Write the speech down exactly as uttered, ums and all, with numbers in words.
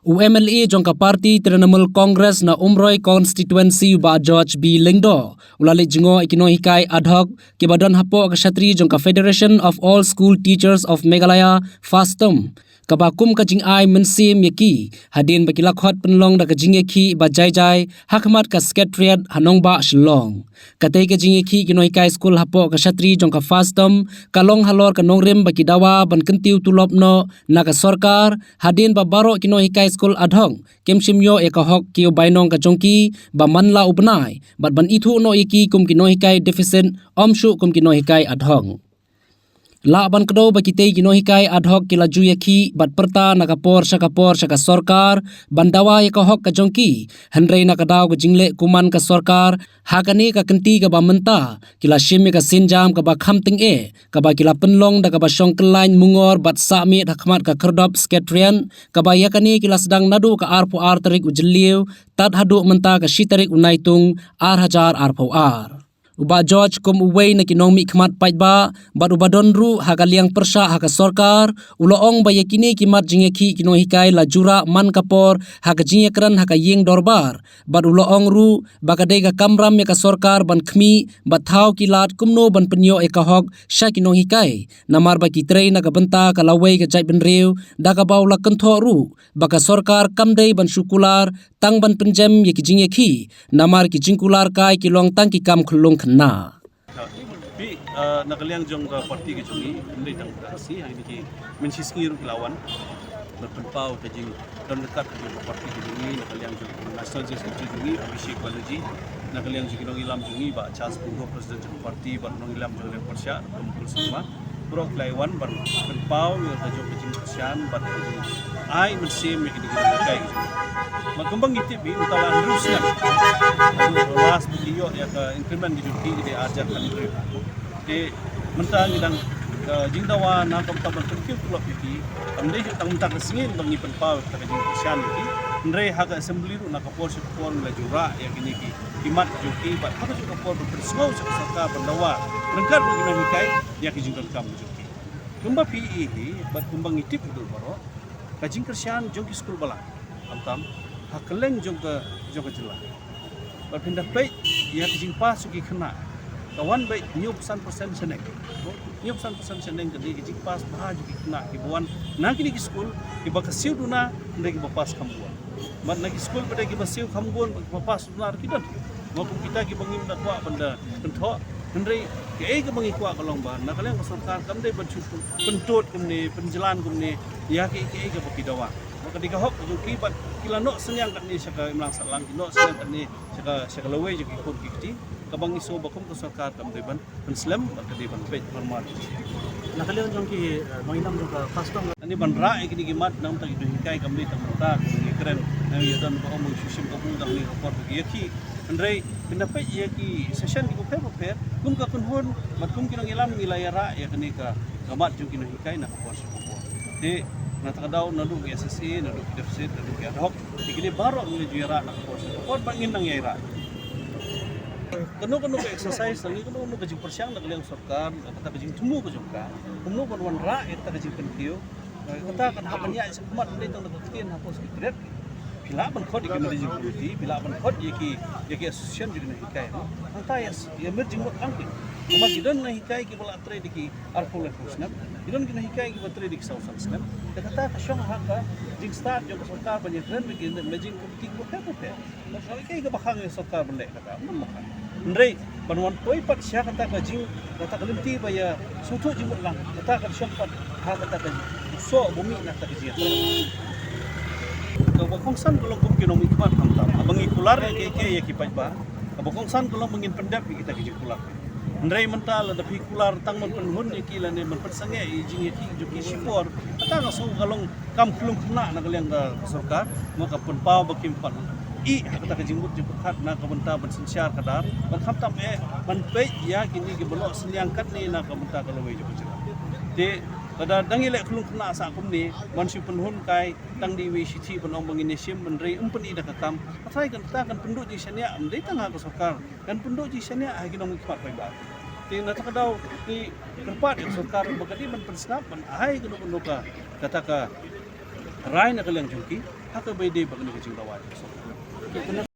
U M L A jong ka party Trinamool Congress na Umroi constituency, u Bah George B Lyngdoh, u la leit jngoh ïa ki nonghikai ad hoc kiba don hapoh ka shatri jong ka Federation of All School Teachers of Meghalaya, FASTOM, kaba kum ka jingai mynsiem ïa ki hadien ba ki la khot pynlong da ka jingïakhih ba jai jai ha khmat ka Secretariat ha nongbah Shillong. Katei ka jingïakhih ki nonghikai skul hapoh ka shatri jong ka FASTOM ka long halor ka nongrim ba ki dawa ban kyntiew tulop noh na ka sorkar, hadien ba baroh ki nonghikai skul ad hoc kim shym ïoh ïa ka hok kiew bainong ka jong ki ba man la u bnai, bad ban ithuh noh ïa ki kum ki nonghikai deficit, ym shuh kum ki nonghikai ad hoc. Lah ban kdew ba kitei ki nonghikai ad hoc ki la ju ïakhih bad pyrta na ka por sha ka por sha ka sorkar ban dawa ïa ka hok ka jong ki, hynrei na ka daw ka jingleh kuman ka sorkar ha kane ka kynti kaba mynta, ki la shim ïa ka sienjam kaba kham tyngeh, kaba ki la pynlong da kaba shong kyllain mungor bad sah miet ha khmat ka khyrdop Secretariat, kaba ïa kane ki la sdang naduh ka arphew ar tarik u Jylliew tad haduh mynta ka shi tarik u Naitung ar hajar arphew ar. U Bah George kum uwei na ki nongmihkhmat paidbah bad uba don ruh ha ka liang pyrshah ha ka sorkar, u la ong ba ïa kine ki mat jingïakhih ki nonghikai la ju rah man ka por ha ka jingïakren ha ka ïing dorbar, bad u la ong ruh ba ka dei ka kamram ïa ka sorkar ban khmih bad thaw ki lad kumno ban pynïoh ïa ka hok sha ki nonghikai, namar ba ki trei na ka bynta ka lawei ka jaitbynriew, da kaba u la kynthoh ruh ba ka sorkar kam dei ban shu kular tang ban pynjem ïa ki jingïakhih, namar ki jingkular kai ki long tang ki kam khyllung khynnah. Phi, eh, na ka liang jong ka party ka jong ngi, ym dei tang ka si, ha kine ki mynshisngi ruh ki la wan ban pynpaw ka jingdon ryngkat ka jong ka party ka jong ngi, na ka liang jong ka National General Secretary jong ngi, Abhishek Banerjee, na ka liang jong ki nongïalam jong ngi, Bah Charles Pyngrope, President jong ka party, bad nongïalam jong ka liang pyrshah, Dr Mukul Sangma, baroh ki la wan ban pynpaw ïa ka jong ka jingkyrshan bad ka jingai mynsiem ïa kine ki nonghikai ka jong ngi. Bad kumba ngi tip hi, mynta la hynriew snem, last ba ki ïoh ïa ka increment ka jong ki, ki dei ar hajar khathynriew. Te mynta ngi dang, eh, jingdawa na ka bynta ban pynkiew tulop ïa ki. Kam dei tang mynta ka sngi ba ngi pynpaw ïa ka jingkyrshan ïa ki, hynrei ha ka assembly ruh na ka por sha ka por ngi la ju rah ïa kine ki, ki mat jong ki, bad ha ka juh ka por ban pynsngew sha ka sorkar ban dawa ryngkat bad ki nonghikai ïa ki jingdonkam jong ki. Kumba phi i hi bad kumba ngi tip haduh baroh, ka jingkyrshan jong ki skul balang, khamtam ha kylleng jong ka, jong ka jylla. Bad phin da peit ïa ka jingpass jong ki khynnah, ka wan beit hynñiewphew san percent shaneng. Hynñiewphew san percent shaneng ka dei ka jingpass bha jong ki khynnah kiba wan na kine ki skul kiba ka siew duna, hynrei kiba pass kham bun. Bad na ki skul ba dei kiba siew kham bun, kiba pass duna ruh ki don. Mo kum kita kiba ngim da kwah ban da kynthoh, hynrei kaei kaba ngi kwah ka long ba na ka liang ka sorkar kam dei ban shu pyntud kumne, pynjlan kumne ïa kiei kiei kaba ki dawa. Mo ka dei ka hok ka jong ki bad ki la noh synñiang katne sha ka imlang sahlang, ki noh synñiang katne sha ka, sha ka lawei jong ki khun ki kti, kaba ngi sngew ba kum ka sorkar kam dei ban pynslem bad ka dei ban peit marmar. Na ka liang jong ki, eh, nongïalam jong ka FASTOM, ani ban rah ïa kine ki mat, na ka bynta ki nonghikai, kam dei tang mynta ki kren, na ïa don ba ong shu shim kabu tang ne ka por ba ki ïakhih. Hynrei phin da peit ïa ki session kiba pher ba pher, kum ka kynhun bad kum ki nongïalam ngi la ïa rah ïa kane ka, ka mat jong ki nonghikai na ka por sha ka por. Te na kata ka daw naduh ki S S A, naduh ki deficit, naduh ki ad hoc, ïa kine baroh ngi la ju ïa rah na ka por sha ka por bad ngin nang ïa rah. Kano kano ka exercise, kano kano ka jingpyrshang na ka liang sorkar, kata ka jingthmu ka jong ka, kumno ban wanrah ïa kata ka jingpynkiew. Kata kan hap ban ïaid shakhmat, ym dei tang da ka ktien hapoh Secretariat. Phi lah ban khot ïa ki managing committee, phi lah ban khot ïa ki, ïa ki association jong ki nonghikai. Hangta ïa, ïa mir jingmut lang ki. Namar ki don nonghikai kiba la trei da ki arphew laiphew snem, ki don ki nonghikai kiba trei da ki saw san snem. Te kata ka shong ha ka jingstad jong ka sorkar ban ïakren bad ki managing committee kiba pher ba pher. Ka, ka, ka, kaba khang ïa sorkar ban leh kata, ym ba khang. Hynrei ban wan poi pat sha kata ka jing, kata ka lynti ba ïa sngewthuh jingmut lang, kata ka shong pat ha kata ka soh ba mih na kata ka jingïatrei. Kaba kongsan ka long kum ki nongmihkhmat khamtam, haba ngi kular ïa kiei kiei ïa ki paidbah, kaba kongsan ka long ba ngin pyndep ïa kita ki jingkular. Hynrei mynta lada phi kular tang ban pynhun ïa ki lane ban pynsangeh ïa jingïakhih jong ki shipor, kata nga sngew ka long kam khlem khynnah na ka liang ka, ka sorkar, mo ka pynpaw ba kim pat ïeh ha kata ka jingmut jingpyrkhat na ka bynta ban synshar khadar, ban khamtam eh ban peit ïa kine kiba noh synñiang katne na ka bynta ka lawei jong ka jylla. Te lada dang ïaleh khlem khynnah sah kumne, ban shu pynhun kai tang da iwei i shithi ban ong ba ngin ïashim, hynrei ym pyni da ka kam, ka tharai kata kan pynduh jingshaniah, ym dei tang ha ka sorkar, kan pynduh jingshaniah ha ki nongmihkhmat paidbah. Te na kata ka daw ngi kyrpad ïa ka sorkar ba ka dei ban pynsngap ban ai kano kano ka, kata ka rai na ka liang jong ki, ha kaba ïadei bad kane ka jingdawa jong ka sorkar.